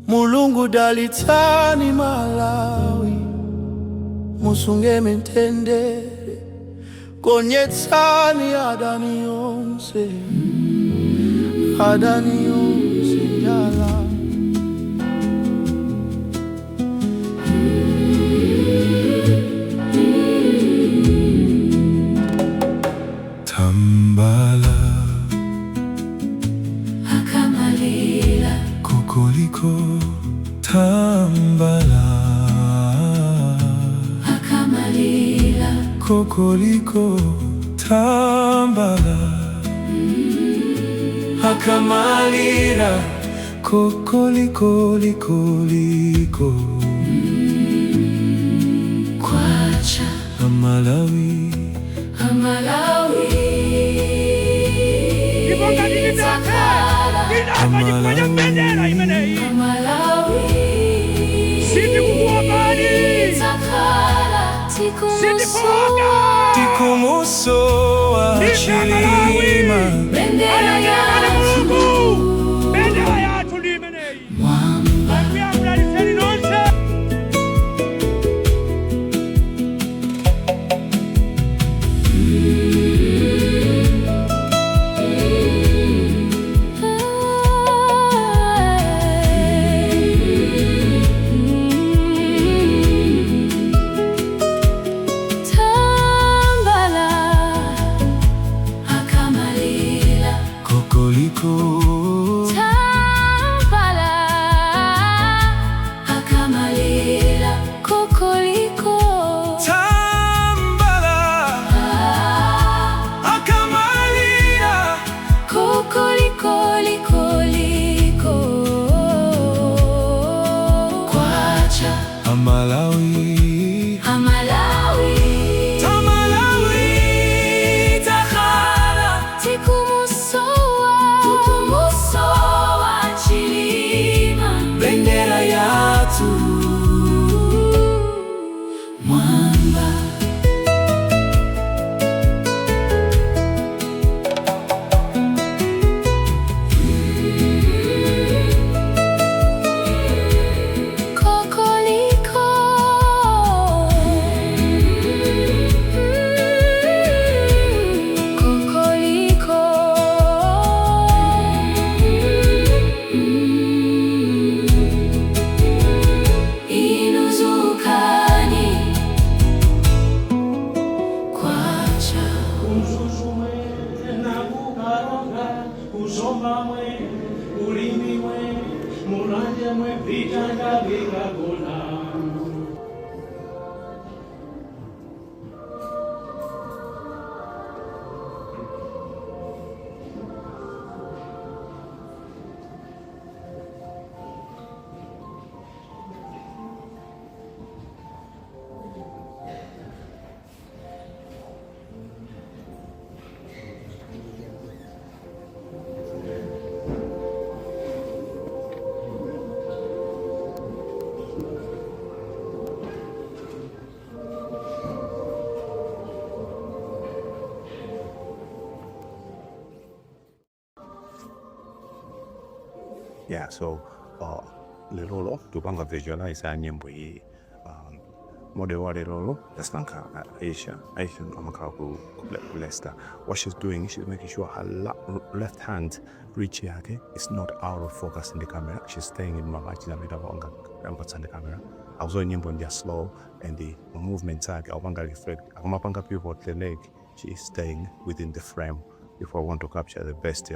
Mulungu dalitsani Malawi, musunge mtendere, gonjetsani adani onse, adani onse njala. Tambala. Akamalira. Kokoliko, tambala. Akamalira. Kokoliko, tambala. Akamalira. Kokoliko liko liko. Kwacha. Amalawi. Amalawi. Takhala. Amalawi. Amalawi. Takhala. Tikumusowa. Tikumusowa Chilima. Bendera yathu. Bendera yathu ndi imeneyi. Mwamba. Akuyamulaliseni nonse. Tambala. Akamalira. Kokoliko. Tambala. Akamalira. Kokoliko. Tambala. Akamalira. Kokoliko liko liko. Kwacha. Amalawi. Amalawi. Tamalawi. Takhala. Tikumusowa. Tikumusowa Chilima. Bendera yathu. Mwamba. Kokoliko. Kokoliko. Inu dzukani. Kwacha. Ku Mzuzu mwe na ku Karonga, ku Zomba mwe, ku Limbe mwe, Mulanje mwe, vitanda vikagona. Yeah, so lerolo tupanga visualize ya nyimbo iyi. Model wa lerolo yasankha Aisha. Aisha amakhala ku Leicester. What she's doing, she's making sure her left hand reach yake is not out of focus in the camera. She's staying in mavachina anga the camera. Akuzo nyimbo ndi slow and the movements ake akupanga reflect, akumapanga pivot the leg. She is staying within the frame if I want to capture the best.